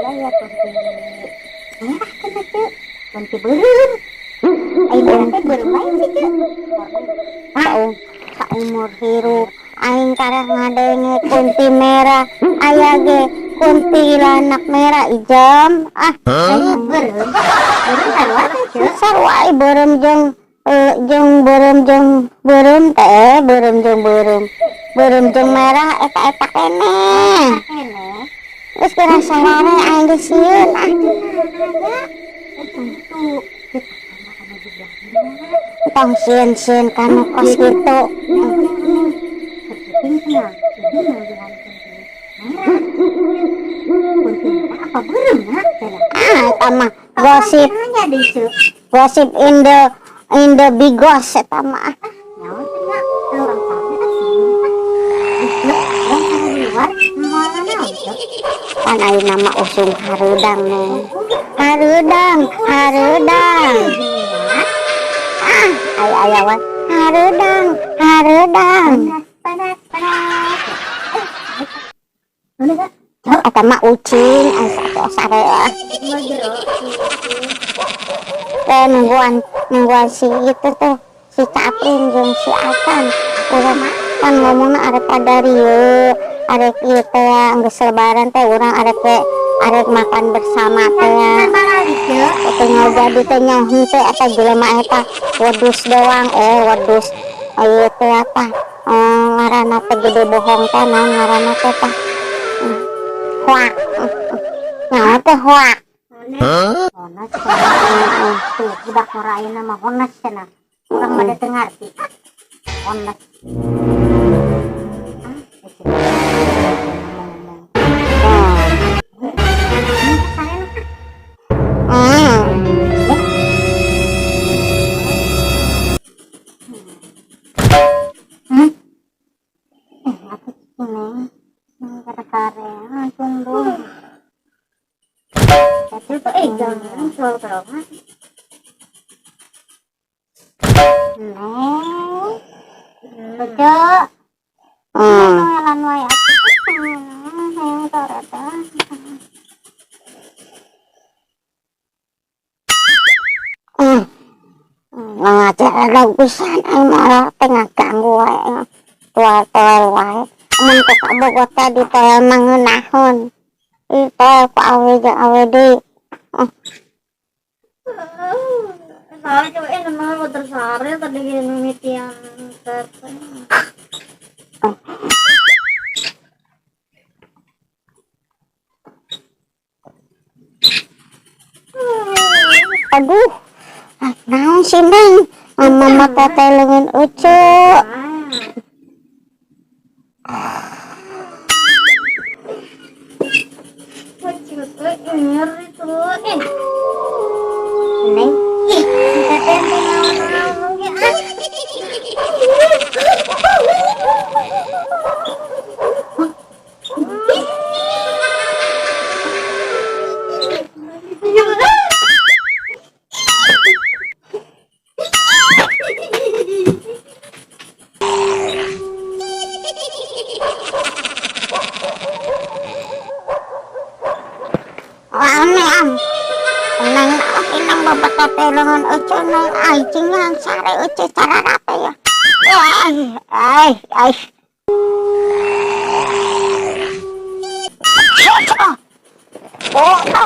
Aya kunti merah cenah, Ceu. Kunti beureum. Ai merah teh beureum lain sih, Ceu. Saumur hirup aing karek ngadenge kunti merah, aya ge kuntilanak merah ijam ah. Ai beureum. Beureum sarua teh, Ceu. Sarua ai beureum jeung jeung beureum jeung beureum teh, beureum jeung beureum. Beureum jeung merah eta-eta keneh. Keneh. Geus geura sarare aing geus sieun ah. Itu. Tong sieun-sieun kanu kos kitu. Penting cenah. Jadi manggihan kunti merah. Kunti merah apa beureum nya cenah? Ah, eta mah gosip. Nanya deui, Ceu. Gosip in the bigos eta mah. Nyawa teh nya, urang sare ah sieun ah. Geus urang sare di luar moal naon, Ceu. Kan ayeuna mah usum hareudang nih. Hareudang, hareudang. Ah, aya aya wae. Hareudang, hareudang. Panas, panas, panas. Mana kak? Eta mah ucing, asa atuh sare ah. Mah jero. Teh nungguan nungguan si itu tuh, si Caprin jeung si Acan. Urang kan ngomongna arek kadarieu, arek ieu teh geus lebaran teh urang arek we arek makan bersama teh ya. Balik, Ceu. Tinggal jadi teh nya henteu eta jelema eta wedus doang, wedus ieu teh apa ngaranna teh gede bohong teh, naon ngaranna teh tah, hoak nyawa teh hoak. Honas cenah. Tuh budak ngora ayeuna mah honas cenah. Urang mah da teu ngarti. Honas. Ah, geus ngomong. Ini sarena. Hmm. Apa sih, Neng? Neng sare tunduk. Jangan selalu. Neng. Bejo. Lan wae atuh. Hayang sare teh. Ngajar pisan aing mah teh ngaganggu wae. Toel-toel wae. Mun teu kabogoh teh ditoel mah ngeunaheun. Ih, toel ku awe jeung awe deui. Sare coba nama motor sare tadi gini mimitian teteh. Aduh, ah, naon sih Neng? Mama teteh leungeun Ucu. Kecil teh nyeri tuh. Neng, Ih, si teteh teh naon-naon ge ah. Ame am. Neng, neng bapak teteh leungeun Ucu Neng, ai cingan sare Ucu cararape ya. Ai, ai, ai. Oh, no.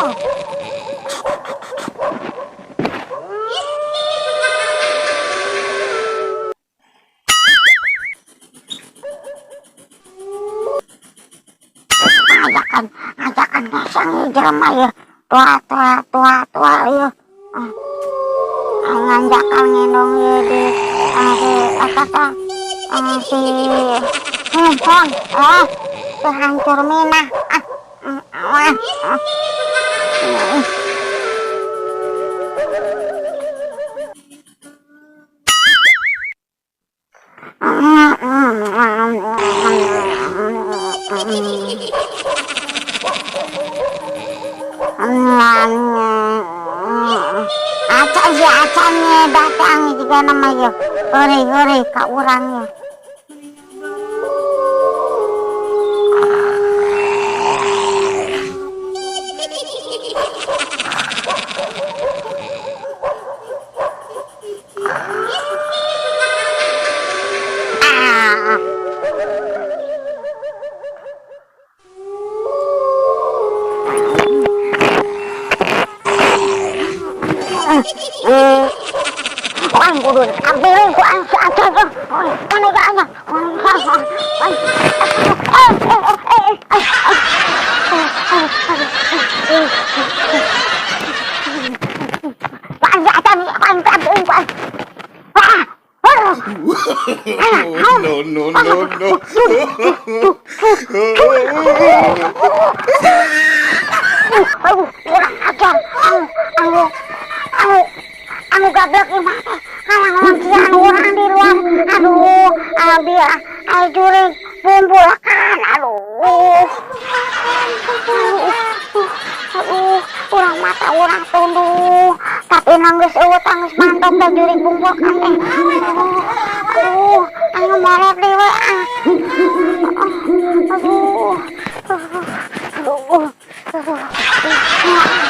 Ajakan, ajakan ngasang jelema ya. Tua, tua, tua, tua ya. Ah, nganjakan ngendong ieu di si eta teh si handphone, si hancur minah ah ah ah. Acan si acan datang juga namanya hore-hore ka urang ya. Ah. Aing kudu ambilin ku aing si Aceng. Mana ga aing? Ku aing si Aceng, ku aing ambilin ku aing. Ah. No, no, no, no. Aduh, kurang ajar. Anu, anu, anu, anu gablek imah teh. Halang-halang urang di luar. Aduh, abi, ayo jurig bumbulakan. Aduh. Aduh, aduh, urang mata urang tunduh. Tapi nangis eueuh tangis mantap teh jurig bumbulakan teh. Aduh, aduh, ayo molor deui we ah. Aduh. Aduh. Aduh. Aduh,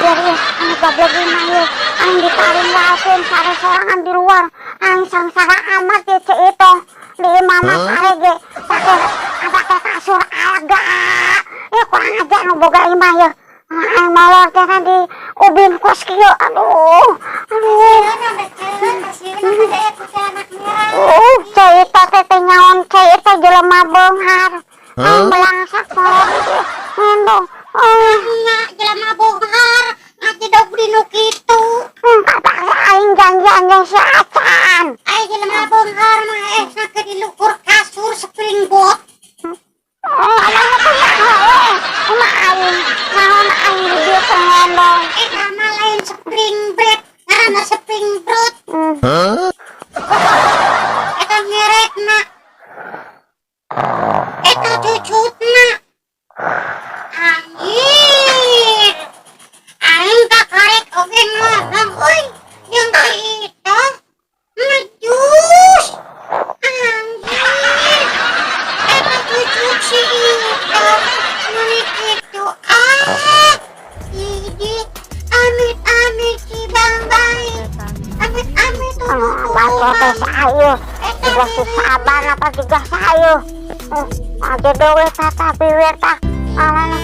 ya, anu gablek imah ye. Aing ditarim waekeun sare sorangan di luar. Aing sangsara amat ya Ceu Ito. Di imah mah sare ge pake kasur alaga. Ya kurang ajar nu boga imah ye. Aing molor teh di ubin kos kieu. Aduh. Aduh. Ceu Ito teh teh nyaon Ceu Ito jelema beunghar. Aing belangsak molor teh. Ngendong. Nya jelema beunghar ngajedog di nu kitu. Kapaksa aing janji anjing si Acan. Ai jelema beunghar mah esna ke di luhur kasur springboard. Aing teh nyaho we. Kumaha aing? Naon aing di dieu teh ngendong. Eta mah lain spring break, ngaranna spring broad. Eta ngerekna. Eta cucutna. Anjir. Aing kakarek oge ngomong euy jeung si Ito. Ngejus. Anjir. Eta cucut si Ito. Meuni kitu ah. Idi amit-amit si Bang Baik. Amit-amit Anu bato teh sayu. Juga si Saban apa juga sayu. Aja dewe tata biwir tah. Alana.